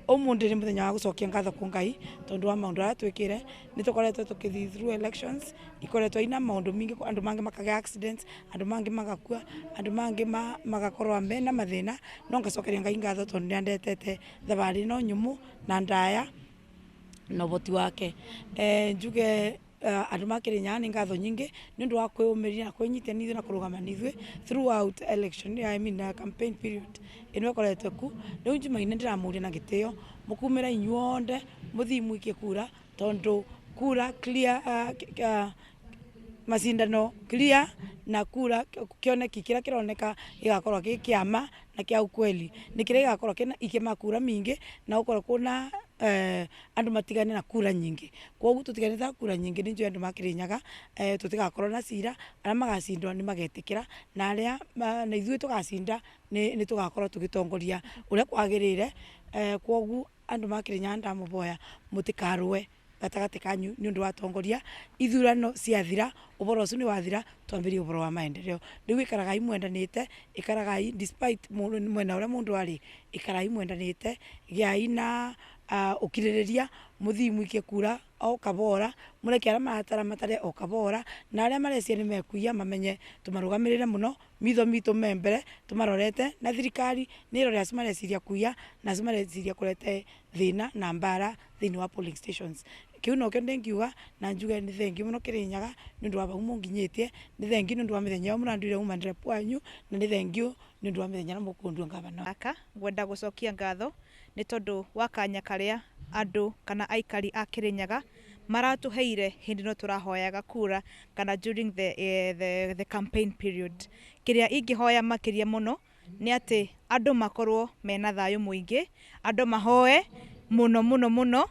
Umuthi ni muthenya wa gucokia ngatho ku Ngai tondu wa maundu aria twikire. Ni tukoretwo tukithii through elections ikoretwo ina maundu mingi, andu mangi makagia accidents, andu mangi magakua, andu mangi magakorwa mena mathina, no ngacokeria Ngai ngatho tondu ni andetete thabari ino nyumu na ndaya na uboti wake. Njuge andu ma Kirinyaga ni ngatho nyingi ni undu wa kwiyumiria na kwinyitia nithuĩ na kurugama nithuĩ throughout election, I mean, campaign period ino ikoretwo ku. Riu Jumaine ndiramuria na gitio mukumira inyuothe muthii mwikie kura, tondu kura clear, macindano clear, na kura kioneki kiria kironeka gigakorwa gi kiama na kia ukweli ni kiria gigakorwa kina ikima kura mingi na gukorwo kuna andu matigane na kura nyingi. Koguo tutiganite na kura nyingi, ni njui andu ma Kirinyaga tutigakorwo na cira. Aria magacindwa ni magetikira, na aria na ithuĩ tugacinda ni tugakorwo tugitongoria uria kwagirire. Koguo andu ma Kirinyaga, ndamuboya mutikarue gatagati kanyu ni undu wa atongoria. Ithurano ciathira, uboro ucio ni wathira, twambirie uboro wa maendeleo. Riu ikaragai mwendanite, ikaragai despite mwena uria mundu ari, ikarai mwendanite, giai na ukiririria, muthii mwikie kura o kabora, mureke aria maratara matare o kabora, na aria marecia ni mekuiya mamenye tumarugamirire muno, mitho mitu me mbere tumarorete, na thirikari ni irore acio mareciria kuiya na acio mareciria kurete thina na mbara thiini wa polling stations. Kiu nokio ndingiuga, na njuge ni thengiũ muno Kirinyaga ni undu wa vau munginyitie, ni thengiũ ni undu wa mithenya ĩyo muranduire woman rep wanyu, na ni thengiũ ni undu wa mithenya ĩrĩa mũkũndua ngavana. Aka ngwenda gucokia ngatho nĩ tondũ wa kanya karĩa andũ kana aikari a Kirinyaga maratuheire hĩndĩ ĩno tũrahoyaga kura kana during the campaign period. Kĩrĩa ingĩhoya makĩria mũno nĩ atĩ andũ makorwo mena thayũ mũingĩ, andũ mahoe mũno mũno mũno.